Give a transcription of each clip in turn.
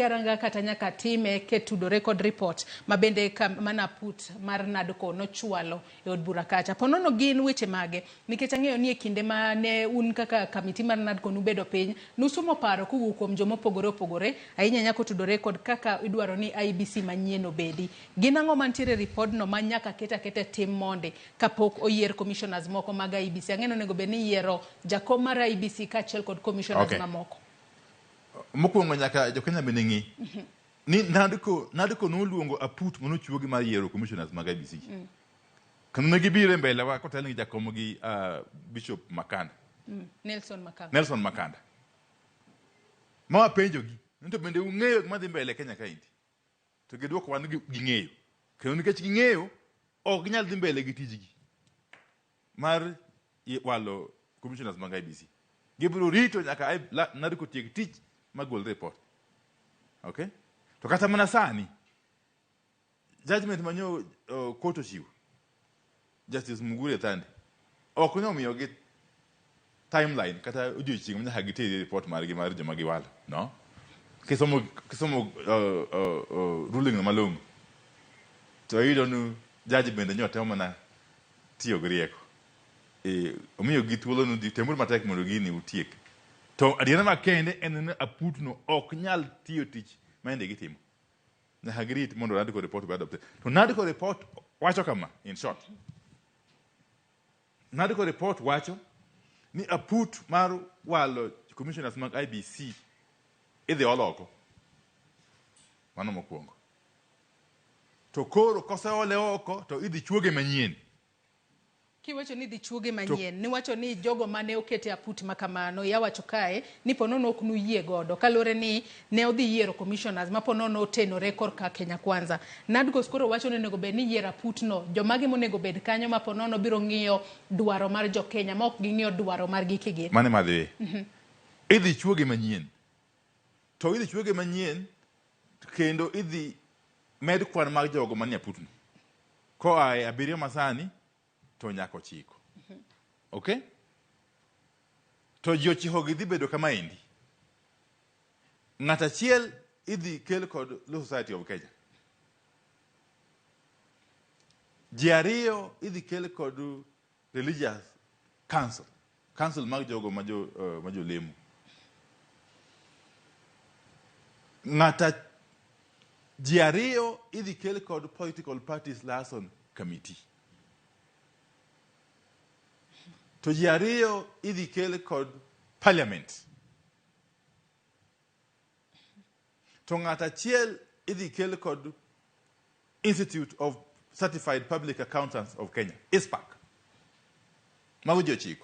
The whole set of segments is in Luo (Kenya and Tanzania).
Aranga kata nyaka time ketudore kod report ma bende mana aput mar NADCO nochwalo e od bura kacha. Ponono gin weche mage? Nikech ang'eyo ni e kinde ma ne un kaka kamiti mar NADCO nubedo piny, nusumo paro kowuok kuom joma opogore opogore, ahinya ahinya kotudore kod kaka idwaro ni IEBC manyien obedi. Gin ang'o mantiere e ripodno ma nyaka ket aketa e tim mondi kapok oyier commissioners moko mag IEBC? Ang'e ni onego bed ni iyiero jakom mar IEBC kaachiel kod commissioners mamoko. Mokwongo nyaka jo-Kenya bende ng'e ni NADCO noluongo aput manochiwogi mar yiero commissioners mag IEBC. Kendo ne gibiro e mbele wa kotelnegi jakom gi Bishop Makanda. Nelson Makanda. Nelson Makanda. Ma wapenjogi ni to bende ung'eyo gima dhi mbele e Kenya kaendi? To gidwokowa ni ging'eyo. Kendo nikech ging'eyo, ok ginyal dhi mbele gi tijgi mar walo commissioners mag IEBC. Gibiro rito nyaka NADCO tiek tich magol report. Okay? To kata mana sani, judgment manyo court ochiwo, Justice Mugure Thande, ok ne omiyogi timeline kata odiochieng' ma nyaka giter report margi mar joma giwalo. No? Kisomo ruling no malong'o, to iyudo ni judge bende nyo temo mana tiyo gi rieko. Omiyo gi thuolo ni temuru matek mondo gini utiek. To adiera makende en ni aputno ok nyal tiyo tich ma yande gitimo. Nyaka girit mondo NADCO report obed adopted. To NADCO report wacho kama, in short. NADCO report wacho ni aput mar walo commissioners mag IEBC idhi ol oko. Mano mokwongo. To koro koseole oko to idhi chuoge manyien. Kiwacho ni dhi chuoge manyien, niwacho ni jogo mane okete aput makamano, yawacho kae ni ponono ok nuyie godo kaluwore ni ne odhi yiero commissioners ma ponono otenore korka Kenya Kwanza. NADCO koro wacho ni onego bed ni yiero aputno, jomage monego bed kanyo ma ponono biro ng'iyo dwaro mar jo Kenya ma ok ging'iyo dwaro margi kigin. Mane madhi. Idhi chuoge manyien. To idhi chuoge manyien kendo idhi med kwan mag jogo manie aputno. Koa e 7 masani to nyaka 9. Okay? To ji 9 gi dhi bedo kama endi. Ng'at achiel idhi kel kod Law Society of Kenya. Ji 2 idhi kel kod Religious Council. Council mag jogo ma jolemo. Ng'ata ji 2 idhi kel kod Political Parties Liaison Committee. To ji 2 idhi kel kod Parliament. To ng'at achiel idhi kel kod Institute of Certified Public Accountants of Kenya, ICPAK. Mago ji 9.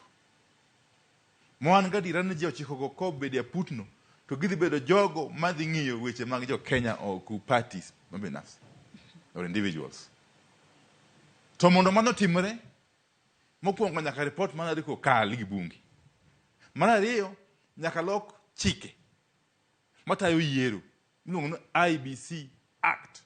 Mwan gadiera ni ji 9 go kobedo e aputno to gidhi bedo jogo madhi ng'iyo weche mag jo Kenya ok parties mabinafsi or individuals. To mondo mano timre, mokwongo nyaka report mar NADCO kal gi bunge. Mar ariyo, nyaka lok chike matayo yiero miluongo ni IEBC Act.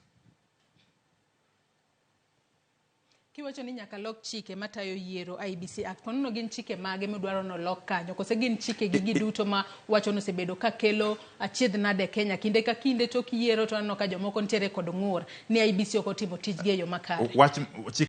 Kiwacho ni nyaka lok chike matayo yiero IEBC Act, ponono gin chike mage midwaro nolok kanyo? Kose gin chike gi giduto ma wacho ni osebedo ka kelo achiedh nade Kenya? Kinde ka kinde tok yiero to aneno ka jomoko nitiere kod ng'ur ni IEBC ok otimo tijgi e yo makare. Wach chik